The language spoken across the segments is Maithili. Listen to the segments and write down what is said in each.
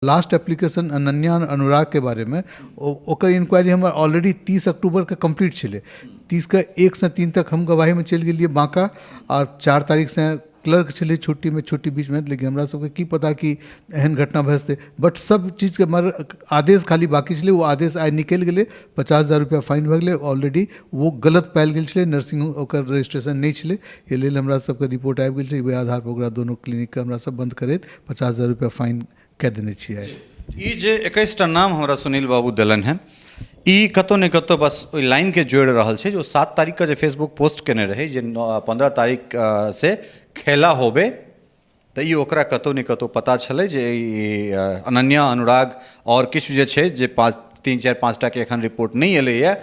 लास्ट एप्लीकेशन अनन्या अनुरागके बारेमे, ओकर इंक्वायरी हमर ऑलरेडी 30 अक्टूबरके कम्प्लीट छलै। 30के 1 से 3 तक हम गवाहीमे चलि गेलियै बाँका आओर 4 तारीखसँ क्लर्क छलै छुट्टीमे, छुट्टी बीचमे। लेकिन हमरा सबके की पता कि एहन घटना भऽ जेतै। बट सब चीजके मगर आदेश खाली बाँकी छलै, ओ आदेश आइ निकलि गेलै। 50,000 रुपैआ फाइन भऽ गेलै। ऑलरेडी ओ गलत पायल गेल छलै, नर्सिंग ओकर रजिस्ट्रेशन नहि छलै, एहि लेल हमरा सबके रिपोर्ट आबि गेल छलै। ओहि आधारपर ओकरा दोनो क्लिनिकके हमरा सब बन्द करैत 50,000 रुपैआ फाइन कए देने छियै। ई जे 21टा नाम हमरा सुनील बाबू देलनि हेँ, ई कतहु ने कतहु बस ओहि लाइनके जोड़ि रहल छै जे ओ 7 तारीखके जे फेसबुक पोस्ट केने रहै जे 15 तारीख से खेला होबे, तऽ ई ओकरा कतहु ने कतहु पता छलै जे ई अनन्या अनुराग आओर किछु जे छै जे 5, 3, 4, 5टाके एखन रिपोर्ट नहि एलैए,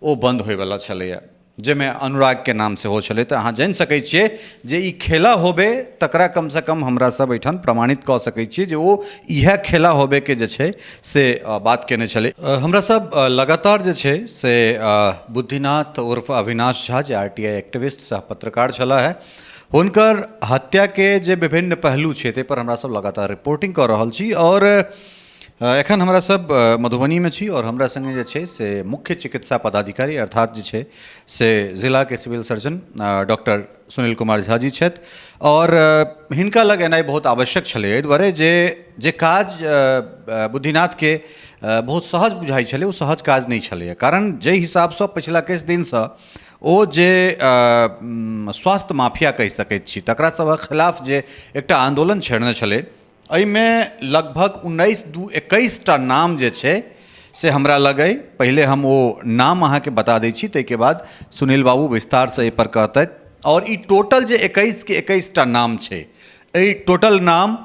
ओ बन्द होइवला छलैए, जाहिमे अनुरागके नाम सेहो छलै। तऽ अहाँ जानि सकै छियै जे ई खेला होबे, तकरा कमसँ कम हमरा सब एहिठाम प्रमाणित कऽ सकै छियै जे ओ इएह खेला होबेके जे छै से बात केने छलै। हमरा सब लगातार जे छै से बुद्धिनाथ उर्फ अविनाश झा, जे RTI activist सह पत्रकार छलाह हे, हुनकर हत्याके जे विभिन्न पहलू छै ताहिपर हमरा सब लगातार रिपोर्टिंग कऽ रहल छी। आओर एखन हमरा सब मधुबनीमे छी आओर हमरा सङ्गे जे छै से मुख्य चिकित्सा पदाधिकारी, अर्थात जे छै से जिलाके civil surgeon doctor Sunil Kumar Jha ji छथि। आओर हिनका लग एनाइ बहुत आवश्यक छलै, एहि दुआरे जे जे काज बुद्धिनाथके बहुत सहज बुझाइ छलै, ओ सहज काज नहि छलैए। कारण जाहि हिसाबसँ पछिला किछु दिनसँ ओ जे स्वास्थ्य माफिया कहि सकैत छी तकरा सभक खिलाफ जे एकटा आन्दोलन छेड़ने छलै, एहिमे लगभग 19 दू 21टा नाम जे छै से हमरा लग अइ। पहिले हम ओ नाम अहाँके बता दै छी, ताहिके बाद सुनील बाबू विस्तारसँ एहिपर कहतथि। आओर ई टोटल जे 21के 21टा नाम छै, एहि टोटल नाम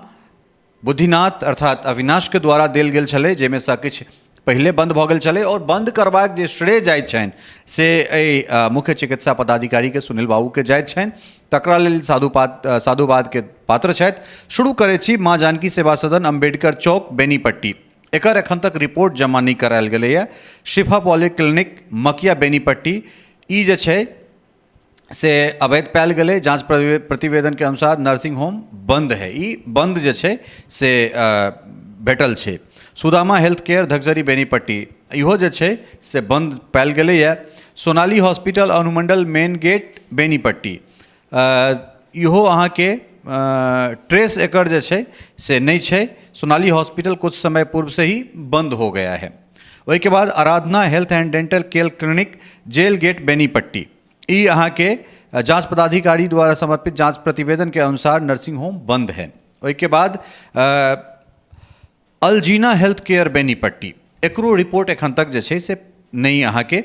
बुद्धिनाथ अर्थात अविनाशके द्वारा देल गेल छलै, जाहिमे सँ किछु पहिले बन्द भऽ गेल छलै। आओर बन्द करबाक जे श्रेय जाइत छनि से एहि मुख्य चिकित्सा पदाधिकारीके सुनील बाबूके जाइत छनि, तकरा लेल साधुवादके पात्र छथि। शुरू करै छी माँ जानकी सेवा सदन, अम्बेडकर चौक, बेनीपट्टी, एकर एखन तक रिपोर्ट जमा नहि करायल गेलैए। शिफा पॉलीक्लिनिक, मकिया, बेनीपट्टी, ई जे छै से अवैध पायल गेलै, जाँच प्रतिवेदनके अनुसार नर्सिंग होम बन्द है, ई बन्द जे छै से भेटल छै। सुदामा हेल्थ केयर, धकजरी, बेनीपट्टी, इहो जे छै से बन्द पायल गेलैए। सोनाली हॉस्पिटल, अनुमंडल मेन गेट, बेनीपट्टी, इहो अहाँके ट्रेस एकर जे छै से नहि छै। सोनाली हॉस्पिटल कुछ समय पूर्व से ही बंद हो गया है। ओहिके बाद Aradhana health and dental care clinic, jail gate, Benipatti, ई अहाँके जांच पदाधिकारी द्वारा समर्पित जांच प्रतिवेदन के अनुसार नर्सिंग होम बंद है। ओहिके बाद अलजीना हेल्थ केयर, बेनीपट्टी, एकरो रिपोर्ट एखन तक जे छै से नहि अहाँके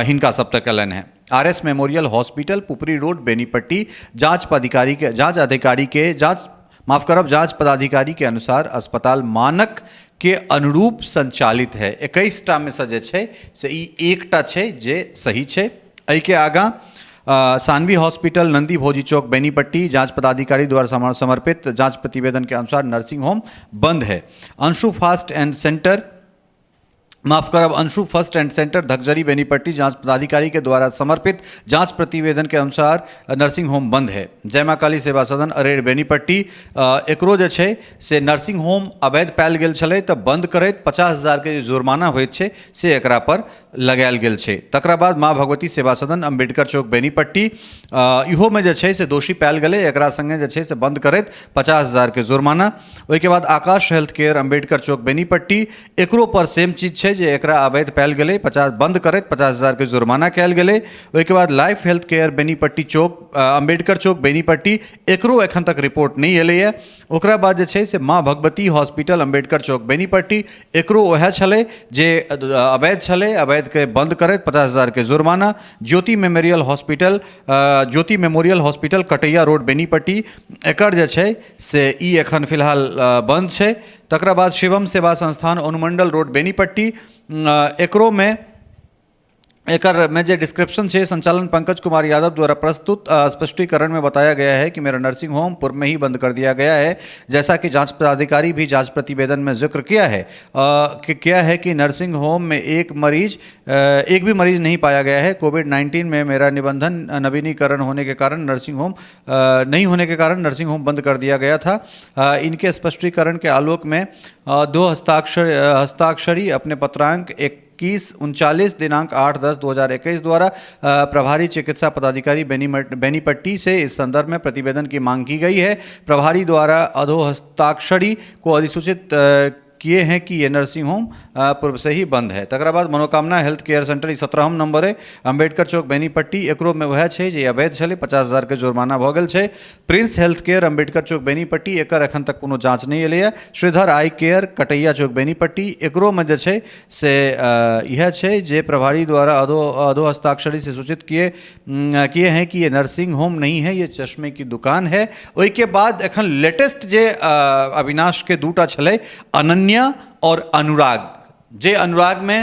हिनका सब तक अयलनि हेँ। R S memorial hospital, Pupri road, Benipatti, जांच पदाधिकारी के जांच अधिकारी के जांच, माफ करब, जांच पदाधिकारी के अनुसार अस्पताल मानक के अनुरूप संचालित है। 21टा में से जे छै से ई एकटा छै जे सही छै। एहिके आगाँ सानवी हॉस्पिटल, नंदी भौजी चौक, बेनीपट्टी, जांच पदाधिकारी द्वारा समर्पित जांच प्रतिवेदन के अनुसार नर्सिंग होम बंद है। अंशु फास्ट एंड सेंटर, माफ करब, Anshu first and centre, धकजरी, Benipatti, जांच पदाधिकारी के द्वारा समर्पित जांच प्रतिवेदन के अनुसार नर्सिंग होम बंद है। जय माँ काली सेवा सदन, अरेर, बेनीपट्टी, एकरो जे छै से नर्सिंग होम अवैध पायल गेल छलै, तऽ बंद करैत 50,000के जे जुर्माना होइत छै से एकरा पर लगायल गेल छै। तकरा बाद माँ भगवती सेवा सदन, अम्बेडकर चौक, बेनीपट्टी, इहोमे जे छै से दोषी पायल गेलै, एकरा सङ्गे जे छै से बंद करैत 50,000के जुर्माना। ओहिके बाद आकाश हेल्थ केयर, अम्बेडकर चौक, बेनीपट्टी, एकरो पर सेम चीज छै जे एकरा अवैध पायल गेलै, बंद करैत 50,000के जुर्माना कयल गेलै। ओहिके बाद लाइफ हेल्थ केयर, बेनीपट्टी चौक, अम्बेडकर चौक, बेनीपट्टी, एकरो एखन तक रिपोर्ट नहि एलैए। ओकरा बाद जे छै से माँ भगवती हॉस्पिटल, अम्बेडकर चौक, बेनीपट्टी, एकरो वएह छलै जे अवैध छलै, अवैधके बंद करैत 50,000के जुर्माना। Jyoti memorial hospital, Jyoti memorial hospital, Kataiya road, Benipatti, एकर जे छै से ई एखन फिलहाल बंद छै। तकरा बाद शिवम सेवा संस्थान, अनुमंडल रोड, बेनीपट्टी, एकरोमे एकर में जे डिस्क्रिप्शन छै, संचालन पंकज कुमार यादव द्वारा प्रस्तुत स्पष्टीकरण में बताया गया है कि मेरा नर्सिंग होम पूर्व में ही बंद कर दिया गया है, जैसा कि जांच पदाधिकारी भी जांच प्रतिवेदन में जिक्र किया है कि क्या है कि नर्सिंग होम में एक भी मरीज नहीं पाया गया है। कोविड-19 में मेरा निबंधन नवीनीकरण होने के कारण नर्सिंग होम नहीं होने के कारण नर्सिंग होम बंद कर दिया गया था। इनके स्पष्टीकरण के आलोक में दो हस्ताक्षरी अपने पत्रांक 2139 दिनांक 8/10/2021 द्वारा प्रभारी चिकित्सा पदाधिकारी बेनीपट्टी से इस संदर्भ में प्रतिवेदन की मांग की गई है। प्रभारी द्वारा अधोहस्ताक्षरी को अधिसूचित किए हैं कि ये नर्सिंग होम पूर्व से ही बंद है। तकरा बाद मनोकामना हेल्थ केयर सेंटर, ई 17हम नंबर है, अम्बेडकर चौक, बेनीपट्टी, एकरो में वएह छै जे अवैध छलै, 50,000 के जुर्माना भऽ गेल छै। प्रिंस हेल्थ केयर, अम्बेडकर चौक, बेनीपट्टी, एकर एखन तक कोनो जांच नहि एलैए। श्रीधर आई केयर, कटैया चौक, बेनीपट्टी, एकरोमे जे छै से इएह छै जे प्रभारी द्वारा अधो हस्ताक्षरी से सूचित किए हैं कि ये नर्सिंग होम नहीं है, ये चश्मे की दुकान है। ओहिके बाद एखन लेटेस्ट जे अविनाशके दूटा छलै, अनन्या आओर अनुराग, जे अनुरागमे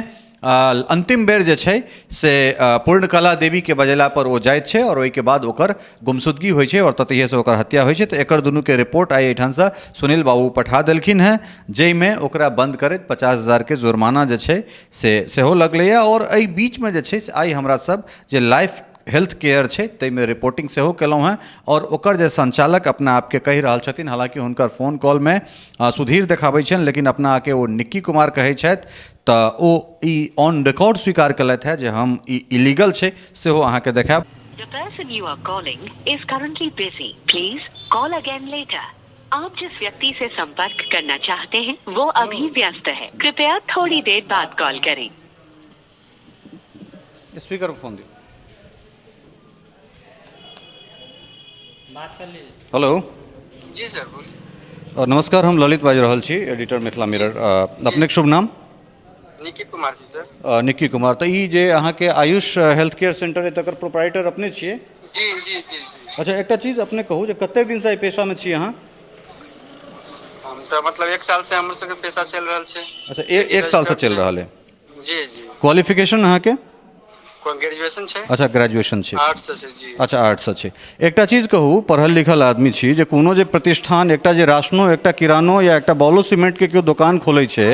अंतिम बेर जे छै से पूर्णकला देवीके बजेला पर ओ जाइत छै आओर ओहिके बाद ओकर गुमशुदगी होइ छै आओर ततहिएसँ ओकर हत्या होइ छै। तऽ एकर दुनूके रिपोर्ट आइ एहिठामसँ सुनील बाबू पठा देलखिन हेँ, जाहिमे ओकरा बन्द करैत 50,000के जुर्माना जे छै से सेहो लगलैए। आओर एहि बीचमे जे छै से आइ हमरा सब जे लाइफ हेल्थ केयर छै ताहिमे रिपोर्टिंग सेहो केलहुँ हेँ आओर ओकर जे संचालक अपना आपके कहि रहल छथिन, हालाँकि हुनकर फोन कॉलमे सुधीर देखाबै छनि लेकिन अपना आपके ओ निक्की कुमार कहै छथि, तऽ ओ ई ऑन रिकॉर्ड स्वीकार केलथि हेँ जे हम ई इलीगल छै, सेहो अहाँके देखायब। The person you are calling is currently busy. Please call again later. आप जिस व्यक्ति से संपर्क करना चाहते हैं वो अभी व्यस्त है। कृपया थोड़ी देर बाद कॉल करें। स्पीकर पर फोन दियौ। बात कर लीजिए। हेलो। जी सर, बोलिए। नमस्कार, हम ललित बाजि रहल छी, एडिटर मिथिला मिरर। अपनेक शुभ नाम? निकी कुमार जी सर। निक्की कुमार। तऽ ई जे अहाँके आयुष हेल्थ केयर सेंटर अइ तकर प्रोपराइटर अपने छियै? जी जी जी जी। अच्छा, एकटा चीज अपने कहू जे कतेक दिनसँ एहि पेशामे छी अहाँ? हम तऽ मतलब एक साल से हमर सबके पेशा चलि रहल छै। अच्छा, एक सालसँ चलि रहल अइ। जी जी। क्वालिफिकेशन अहाँके? ग्रेजुएशन छै। अच्छा, ग्रेजुएशन छै। आर्ट्स छै जी। अच्छा, आर्ट्स छै। एकटा चीज कहू, पढ़ल लिखल आदमी छी, जे कोनो जे प्रतिष्ठान, एकटा जे राशनो, एकटा किरानो या एकटा बॉलो सीमेंटके केओ दोकान खोलै छै,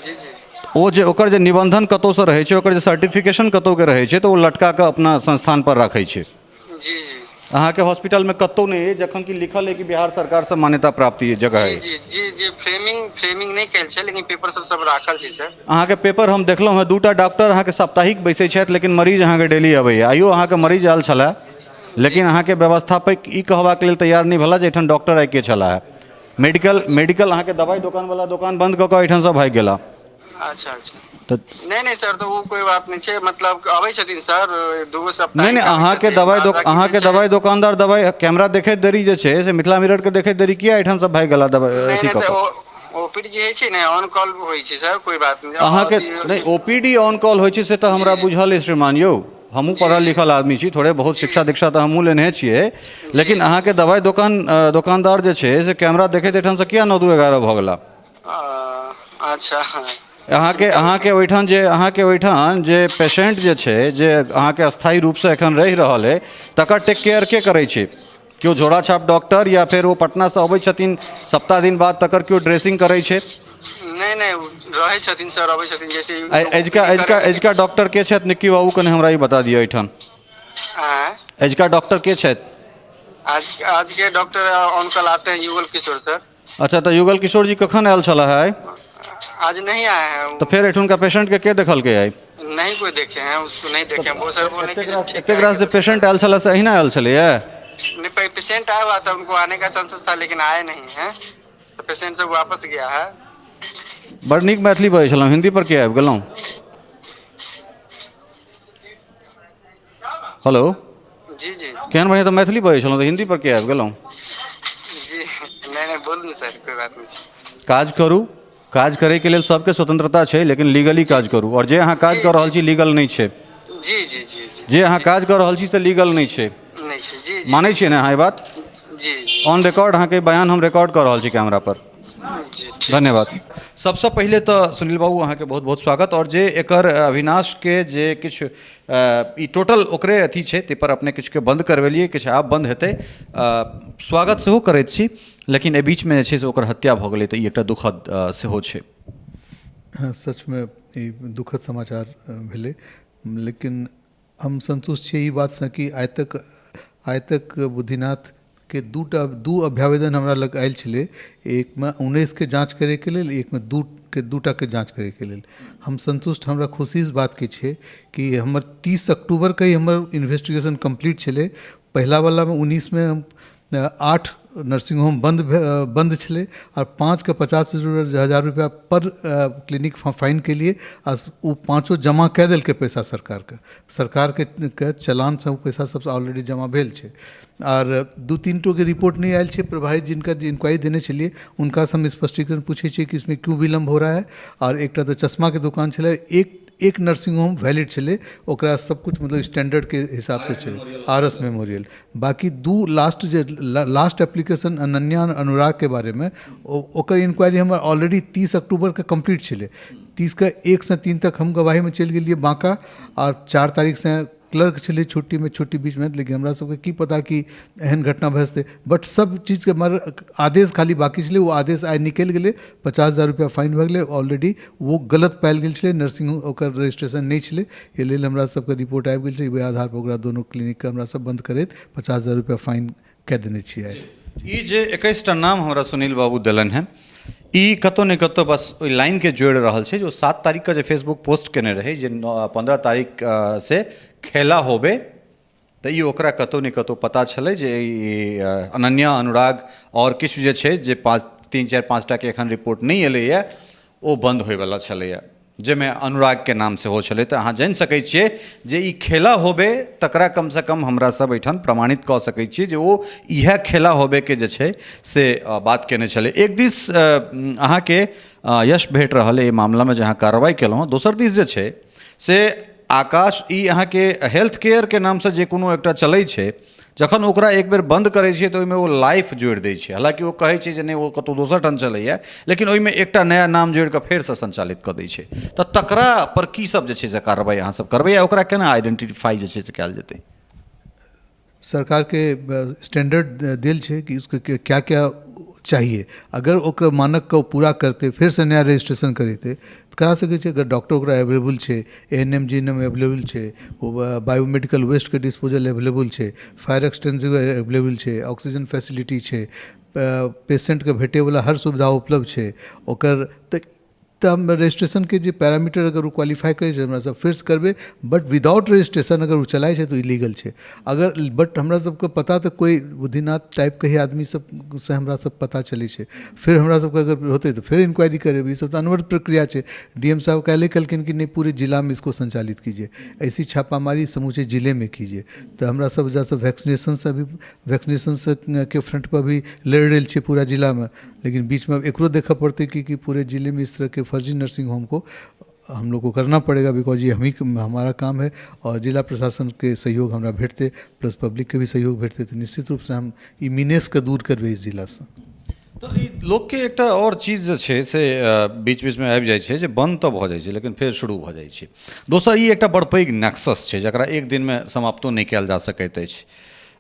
जी जी, ओ जे ओकर जे निबंधन कतहुसँ रहै छै, ओकर जे सर्टिफिकेशन कतहुके रहै छै, तऽ ओ लटका कऽ अपना संस्थान पर राखै छै। जी जी। अहाँके हॉस्पिटलमे कतहु नहि अछि, जखन कि लिखल अछि कि बिहार सरकारसँ मान्यता प्राप्त ई जगह जी अछि। जी जी जी, फ्रेमिंग फ्रेमिंग नहि कयल छै लेकिन पेपर सब सब राखल छै सर। अहाँके पेपर हम देखलहुँ हेँ, दूटा डॉक्टर अहाँके साप्ताहिक बैसै छथि लेकिन मरीज अहाँके डेली अबैए। आइयो अहाँके मरीज आयल छलए लेकिन अहाँके व्यवस्थापक ई कहबाक लेल तैयार नहि भेला जे एहिठाम डॉक्टर आइ के छलाह। मेडिकल मेडिकल अहाँके दवाइ दोकानवला दोकान बन्द कऽ कऽ एहिठामसँ भागि गेला। अच्छा अच्छा। तऽ नहि नहि सर, तऽ ओ कोइ बात नहि छै, मतलब अबै छथिन सर दूगो सप्ताह। नहि नहि, अहाँके दवाइ अहाँके दवाइ दोकानदार दवाइ कैमरा देखैत देरी जे छै से मिथिला मिररके देखैत देरी किया एहिठाम सब भागि गेला दवाइ नहि अथी नहि कऽ तऽ कऽ? ओपीडी जे होइ छै ने ऑन कॉल होइ छै सर, कोइ बात नहि। अहाँके नहि, ओपीडी ऑन कॉल होइ छै से तऽ हमरा बुझल अछि श्रीमान यौ, हमहूँ पढ़ल लिखल आदमी छी, थोड़े बहुत शिक्षा दीक्षा तऽ हमहूँ लेने छियै, लेकिन अहाँके दवाइ दोकानदार जे छै से कैमरा देखैत एहिठामसँ किया 9 2 11 भऽ गेला? अच्छा। अहाँके ओहिठाम जे पेशेंट जे छै, जे अहाँके अस्थायी रूपसँ एखन रहि रहल अइ, तकर टेक केयर के करै छै? केओ झोरा छाप डॉक्टर या फेर ओ पटनासँ अबै छथिन सप्ताह दिन बाद, तकर केओ ड्रेसिंग करै छै? नहि नहि, रहै छथिन सर, अबै छथिन जैसे। अजुका अजुका अजुका डॉक्टर के छथि निक्की बाबू, कनि हमरा ई बता दिअ एहिठाम। आँय? अजुका डॉक्टर के छथि? आज आज के डॉक्टर ऑन कॉल आते हैं युगल किशोर सर। अच्छा, तऽ युगल किशोर जी कखन आयल छलाह आइ? आज नहीं आए हैं वो। तऽ फेर एहिठुनका पेशेंटके के देखलकै आइ? नहीं कोई देखे हैं उसको, नहीं देखे हैं वो सर, बोले कि जब ठीक एतेक रास जे पेशेंट आयल छलै से अहिना आयल छलैए? नहीं, पेशेंट आया हुआ था, उनको आने का चांसेस था लेकिन आए नहीं है, तो पेशेंट सब वापस गया है। बड़ नीक मैथिली बजै छलहुँ, हिन्दी पर किया आबि गेलहुँ? हेलो। जी जी। केहन बढ़िआँ तऽ मैथिली बजै छलहुँ, तऽ हिन्दी पर किया आबि गेलहुँ? जी नहीं नहीं, बोल सर, कोई बात नहीं। काज करू, काज करैके लेल सबके स्वतंत्रता छै, लेकिन लीगली काज करू, आओर जे अहाँ काज कऽ रहल छी लीगल नहि छै। जी जी जी जी। जे अहाँ काज कऽ रहल छी से लीगल नहि छै। नहीं छै जी जी। मानै छियै ने अहाँ ई बात? जी जी। ऑन रिकॉर्ड अहाँके बयान हम रिकॉर्ड कऽ रहल छी कैमरा पर। जी ठीक। धन्यवाद। सबसँ पहिले तऽ सुनील बाबू अहाँके बहुत बहुत स्वागत। आओर जे एकर अविनाशके जे किछु ई टोटल ओकरे अथी छै ताहिपर अपने किछुके बन्द करबेलियै, किछु आब बन्द हेतै, स्वागत सेहो करैत छी, लेकिन एहि बीचमे जे छै से ओकर हत्या भऽ गेलै, तऽ ई एकटा दुखद सेहो छै। हँ, सचमे ई दुखद समाचार भेलै, लेकिन हम सन्तुष्ट छी ई बातसँ कि आइ तक बुद्धिनाथके दूटा दू अभ्यावेदन हमरा लग आयल छलै। एकमे 19के जाँच करैके लेल, एकमे दूके दूटाके जाँच करैके लेल। हम सन्तुष्ट, हमरा खुशी इस बातके छै कि हमर 30 अक्टूबरके ही हमर इन्वेस्टिगेशन कम्प्लीट छलै। पहिलावलामे 19मे हम 8 नर्सिंग होम बन्द छलै आओर पाँचके 50,000 रुपैआ पर क्लिनिक फाइन केलिए आ ओ पाँचो जमा कए देलकै पैसा सरकारके। सरकारके के चलानसँ ओ पैसा सब ऑलरेडी जमा भेल छै। आर दू तीन टोके रिपोर्ट नहि आयल छै। प्रभारी जिनका जे इंक्वायरी देने छलियै, हुनकासँ हम स्पष्टीकरण पूछै छियै कि इसमें क्यों विलम्ब हो रहा है। आओर एकटा तऽ चश्माके दोकान छलै, एक एक नर्सिंग होम वैलिड छलै, ओकरा सब कुछ मतलब स्टैंडर्डके हिसाबसँ छलै, आर एस मेमोरियल। बाकी दू लास्ट जे लास्ट एप्लीकेशन अनन्या अनुरागके बारेमे, ओकर इंक्वायरी हमर ऑलरेडी 30 अक्टूबरके कम्प्लीट छलै। 30के 1सँ 3 तक हम गवाहीमे चलि गेलियै बाँका आओर 4 तारीखसँ क्लर्क छलै छुट्टीमे, छुट्टी बीचमे। लेकिन हमरा सबके की पता कि एहन घटना भऽ जेतै। बट सब चीजके मगर आदेश खाली बाकी छलै, ओ आदेश आइ निकलि गेलै। 50,000 रुपैआ फाइन भऽ गेलै ऑलरेडी। ओ गलत पायल गेल छलै नर्सिंग, ओकर रजिस्ट्रेशन नहि छलै, एहि लेल हमरा सबके रिपोर्ट आबि गेल छै। ओहि आधारपर ओकरा दुनू क्लिनिकके हमरा सब बन्द करैत 50,000 रुपैआ फाइन कए देने छियै आइ। ई जे 21टा नाम हमरा सुनील बाबू देलनि हेँ, ई कतहु ने कतहु बस ओहि लाइनके जोड़ि रहल छै जे ओ 7 तारीखके जे फेसबुक पोस्ट केने रहै जे 15 तारीख से खेला होबे, तऽ ई ओकरा कतहु ने कतहु पता छलै जे ई अनन्या अनुराग आओर किछु जे छै जे पाँच तीन चारि पाँचटाके एखन रिपोर्ट नहि एलैए, ओ बन्द होइवला छलैए, जाहिमे अनुरागके नाम सेहो छलै। तऽ अहाँ जानि सकै छियै जे ई खेला होबे तकरा कमसँ कम हमरा सब एहिठाम प्रमाणित कऽ सकै छियै जे ओ इएह खेला होबेके जे छै से बात केने छलै। एक दिस अहाँके यश भेट रहल एहि मामलामे जे अहाँ कार्रवाइ केलहुँ, दोसर दिस जे छै से आकाश ई अहाँके हेल्थ केयरके नामसँ जे कोनो एकटा चलै छै, जखन ओकरा एक बेर बन्द करै छियै तऽ ओहिमे ओ लाइफ जोड़ि दै छै। हालाँकि ओ कहै छै जे नहि, ओ कतहु दोसर ठाम चलैए, लेकिन ओहिमे एकटा नया नाम जोड़ि कऽ फेरसँ सञ्चालित कऽ दै छै। तऽ तकरा पर की सब जे छै से कार्रवाइ अहाँ सब करबै आ ओकरा केना आइडेंटिफाइ जे छै से कयल जेतै? सरकारके स्टैंडर्ड देल छै कि उसको क्या क्या चाहिए। अगर ओकर मानकके ओ पूरा करतै, फेरसँ नया रजिस्ट्रेशन करेतै तऽ करा सकै छै। अगर डॉक्टर ओकरा एवेलेबल छै, एएनएम जीएनएम एवेलेबल छै, ओ बायोमेडिकल वेस्टके डिस्पोजल एवेलेबल छै, फायर एक्सटेंग्विशर एवेलेबल छै, ऑक्सीजन फैसिलिटी छै, पेशेंटके भेटैवला हर सुविधा उपलब्ध छै ओकर, तऽ हम रजिस्ट्रेशनके जे पैरामीटर अगर ओ क्वालिफाइ करै छै, हमरा सब फेरसँ करबै। बट विदाउट रजिस्ट्रेशन अगर ओ चलाइ छै तऽ इलीगल छै। अगर बट हमरा सबके पता तऽ कोइ बुद्धिनाथ टाइपके ही आदमी सबसँ हमरा सब पता चलै छै। फेर हमरा सबके अगर होतै तऽ फेर इंक्वायरी करेबै। ई सब तऽ अनवरत प्रक्रिया छै। डीएम साहब काल्हि कहलखिन कि नहीं, पूरे जिला में इसको संचालित कीजिए, ऐसी छापामारी समूचे जिले में कीजिए। तऽ हमरा सब वजहसँ वैक्सीनेशनसँ भी, वैक्सीनेशनसँ के फ्रंट पर भी लड़ि रहल छियै पूरा जिलामे, लेकिन बीचमे एकरो देखऽ पड़तै कि पूरे जिले में इस तरह के फर्जी नर्सिंग होम को हम लोग को करना पड़ेगा, because ये हम ही हमारा काम है और जिला प्रशासन के सहयोग हमरा भेटतै, प्लस पब्लिक के भी सहयोग भेटतै, तऽ निश्चित रूपसँ हम ई मीनेसके दूर करबै इस जिलासँ। तऽ ई लोकके एकटा आओर चीज जे छै से बीच बीचमे आबि जाइ छै जे बन्द तऽ भऽ जाइ छै, लेकिन फेर शुरू भऽ जाइ छै दोसर। ई एकटा बड़ पैघ नेक्सस छै जकरा एक दिनमे समाप्तो नहि कयल जा सकैत अछि।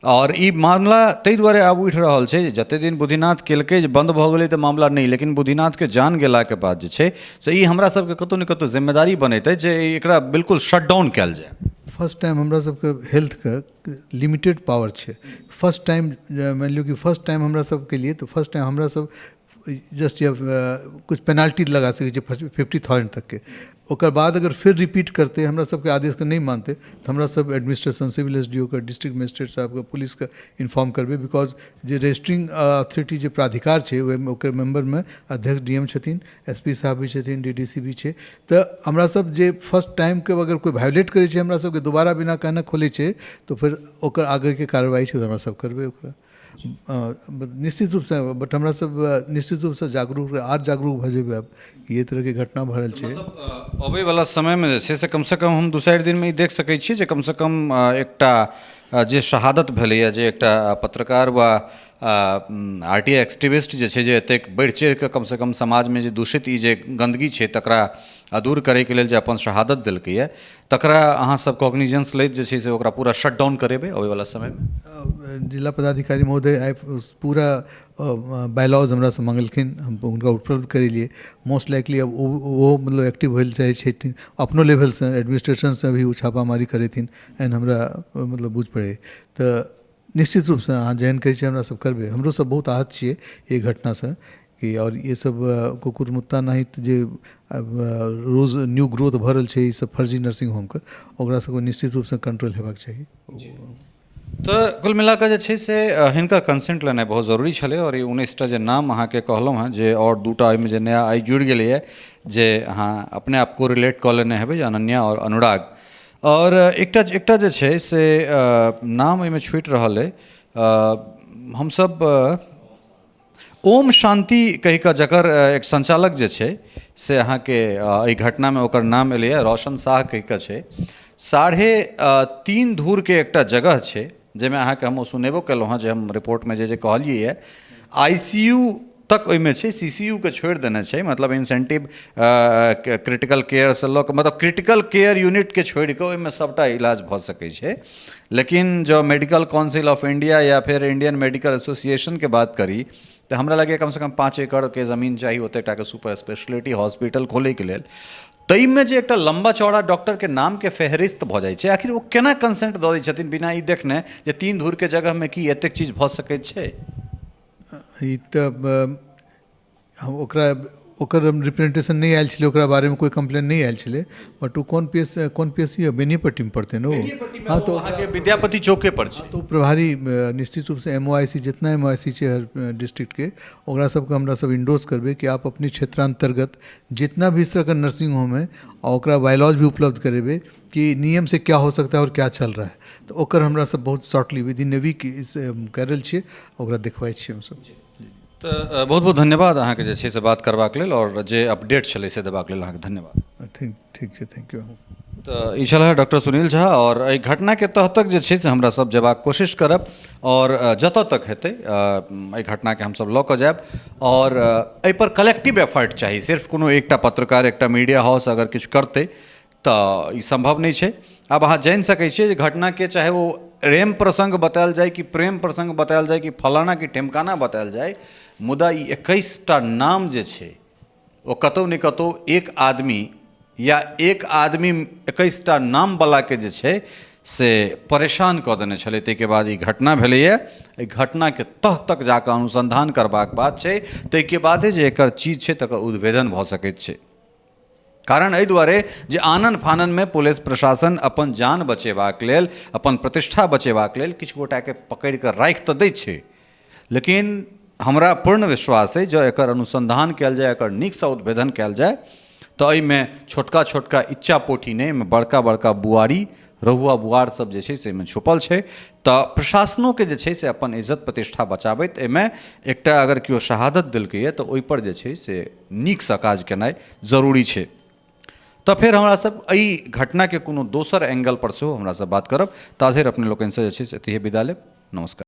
आओर ई मामला ताहि दुआरे आब उठि रहल छै जे जतेक दिन बुद्धिनाथ केलकै जे बन्द भऽ गेलै तऽ मामला नहि, लेकिन बुद्धिनाथके जान गेलाके बाद जे छै से ई हमरा सबके कतहु ने कतहु जिम्मेदारी बनैत अछि जे एकरा बिल्कुल शटडाउन कयल जाय। फर्स्ट टाइम हमरा सबके हेल्थके लिमिटेड पावर छै। फर्स्ट टाइम मानि लियौ कि फर्स्ट टाइम हमरा सबके लिए, तऽ फर्स्ट टाइम हमरा सब जस्ट कुछ पेनाल्टी लगा सकै छियै 50,000 तकके। ओकर बाद अगर फेर रिपीट करतै, हमरा सबके आदेशके नहि मानतै, तऽ हमरा सब एडमिनिस्ट्रेशन, सिविल एसडीओके, डिस्ट्रिक्ट मजिस्ट्रेट साहबके, पुलिसके इन्फॉर्म करबै, because जे रजिस्ट्रिंग अथॉरिटी जे प्राधिकार छै, ओहिमे ओकर मेम्बरमे अध्यक्ष डीएम छथिन, एसपी साहब भी छथिन, डीडीसी भी छै। तऽ हमरा सब जे फर्स्ट टाइमके अगर कोइ वायोलेट करै छै, हमरा सबके दोबारा बिना कहने खोलै छै, तऽ फेर ओकर आगेके कार्रवाइ छै, हमरा सब करबै ओकरा निश्चित रूपसँ। बट हमरा सब निश्चित रूपसँ जागरूक, आर जागरूक भऽ जेबै। आब ई तरहके घटना भऽ रहल छै। मतलब अबैवला समयमे जे छै से कमसँ कम हम 2-4 दिनमे ई देख सकै छियै जे कमसँ कम एकटा जे शहादत भेलैए, जे एकटा पत्रकार वा आर टी I activist जे छै जे एतेक बढ़ि चढ़ि कऽ कमसँ कम समाजमे जे दूषित ई जे गन्दगी छै तकरा दूर करैके लेल जे अपन शहादत देलकैए, तकरा अहाँ सब कॉग्निजेंस लैत जे छै से ओकरा पूरा शटडाउन करेबै अबैवला समयमे? जिला पदाधिकारी महोदय आइ पूरा बायलॉज हमरासँ मङ्गलखिन, हम हुनका उपलब्ध करेलियै। मोस्ट लाइकली अब ओ मतलब एक्टिव होय लए चाहै छथिन अपनो लेवलसँ, एडमिनिस्ट्रेशनसँ भी ओ छापामारी करेथिन, एहन हमरा मतलब बुझि पड़ैए। तऽ निश्चित रूपसँ अहाँ जेहन कहै छियै हमरा सब करबै। हमरो सब बहुत आहत छियै एहि घटनासँ कि आओर ई सब कुकुर मुत्ता नाहित जे रोज न्यू ग्रोथ भऽ रहल छै ई सब फर्जी नर्सिंग होमके, ओकरा सबके निश्चित रूपसँ कंट्रोल हेबाक चाही। तऽ कुल मिला कऽ जे छै से हिनकर कंसेंट लेनाइ बहुत जरूरी छलै। आओर ई 19टा जे नाम अहाँके कहलहुँ हेँ, जे आओर 2टा ओहिमे जे नया आइ जुड़ि गेलैए, जे अहाँ अपने आप को रिलेट कऽ लेने हेबै, जे अनन्या आओर अनुराग। आओर एकटा एकटा जे छै से नाम एहिमे छूटि रहल अइ, हमसब ओम शान्ति कहि कऽ जकर एक सञ्चालक जे छै से अहाँके एहि घटनामे ओकर नाम एलैए, रोशन साह कहि कऽ छै। 3.5 धूरके एकटा जगह छै जाहिमे अहाँके हम ओ सुनेबो केलहुँ हँ, जे हम रिपोर्टमे जे जे कहलियै यऽ, आई सी यू तक ओहिमे छै, सी सी यू के छोड़ि देने छै, मतलब इंसेंटिव क्रिटिकल केयरसँ लऽ कऽ, मतलब क्रिटिकल केयर यूनिटके छोड़ि कऽ ओहिमे सभटा इलाज भऽ सकै छै। लेकिन जँ मेडिकल काउंसिल ऑफ इंडिया या फेर इंडियन मेडिकल एसोसिएशनके बात करी तऽ हमरा लगैए कमसँ कम 5 एकड़के जमीन चाही ओतेक टाके सुपर स्पेशलिटी हॉस्पिटल खोलैके लेल। ताहिमे जे एकटा लम्बा चौड़ा डॉक्टरके नामके फेहरिस्त भऽ जाइ छै, आखिर ओ केना कंसेंट दऽ दै छथिन बिना ई देखने जे 3 धूरके जगहमे की एतेक चीज भऽ सकैत छै? ई तऽ हम ओकरा ओकर रिप्रेजेंटेशन नहि आयल छलै, ओकरा बारेमे कोइ कम्प्लेन नहि आयल छलै। बट ओ कोन पी एस, कोन पी एस सी, बेनीपट्टीमे पड़तै ने ओ? हँ, तऽ अहाँके विद्यापति चौके पर छै। तऽ ओ प्रभारी निश्चित रूपसँ एम ओ आई सी, जितना एम ओ आई सी छै हर डिस्ट्रिक्टके, ओकरा सबके हमरा सब इंडोर्स करबै कि आप अपने क्षेत्रांतर्गत जितना भी इस तरह का नर्सिंग होम है आ ओकरा बायलॉज भी उपलब्ध करेबै कि नियम से क्या हो सकता है और क्या चल रहा है। तऽ ओकर हमरा सब बहुत shortly within a week कए रहल छियै, ओकरा देखबै छियै हमसब। तऽ बहुत बहुत धन्यवाद अहाँके जे छै से बात करबाक लेल आओर जे अपडेट छलै से देबाक लेल अहाँके धन्यवाद। ठीक छै, thank you. तऽ ई छलै डॉक्टर सुनील झा। आओर एहि घटनाके तह तक जे छै से हमरा सब जेबाक कोशिश करब आओर जतऽ तक हेतै एहि घटनाके हमसब लऽ कऽ जायब। आओर एहिपर कलेक्टिव एफर्ट चाही, सिर्फ कोनो एकटा पत्रकार, एकटा मीडिया हाउस अगर किछु करतै तऽ ई सम्भव नहि छै। आब अहाँ जानि सकै छियै जे घटनाके चाहे ओ प्रेम प्रसङ्ग बतायल जाय कि प्रेम प्रसङ्ग बतायल जाय कि फलाना कि ढिमकाना बतायल जाय, मुदा ई 21टा नाम जे छै ओ कतहु ने कतहु एक आदमी या एक आदमी 21टा नामवलाके जे छै से परेशान कऽ देने छलै। ताहिके बाद ई घटना भेलैए। एहि घटनाके तह तक जाकऽ अनुसन्धान करबाक बात छै, ताहिके बादे जे एकर चीज छै तकर उद्भेदन भऽ सकैत छै। कारण एहि दुआरे जे आनन फाननमे पुलिस प्रशासन अपन जान बचेबाक लेल, अपन प्रतिष्ठा बचेबाक लेल किछु गोटाके पकड़ि कऽ राखि तऽ दै छै, लेकिन हमरा पूर्ण विश्वास अइ जँ एकर अनुसन्धान कयल जाय, एकर नीकसँ उद्भेदन कयल जाय तऽ एहिमे छोटका छोटका इच्चा पोठी नहि, एहिमे बड़का बड़का बुआरी, रहुआ बुआर सब जे छै से एहिमे छुपल छै। तऽ प्रशासनोके जे छै से अपन इज्जत प्रतिष्ठा बचाबैत एहिमे एकटा अगर केओ शहादत देलकैए तऽ ओहिपर जे छै से नीकसँ काज केनाइ जरूरी छै। तऽ फेर हमरा सब एहि घटनाके कोनो दोसर एंगलपर सेहो हमरा सब बात करब। ता धरि अपने लोकनिसँ जे छै से एतहिए विदा लेब। नमस्कार।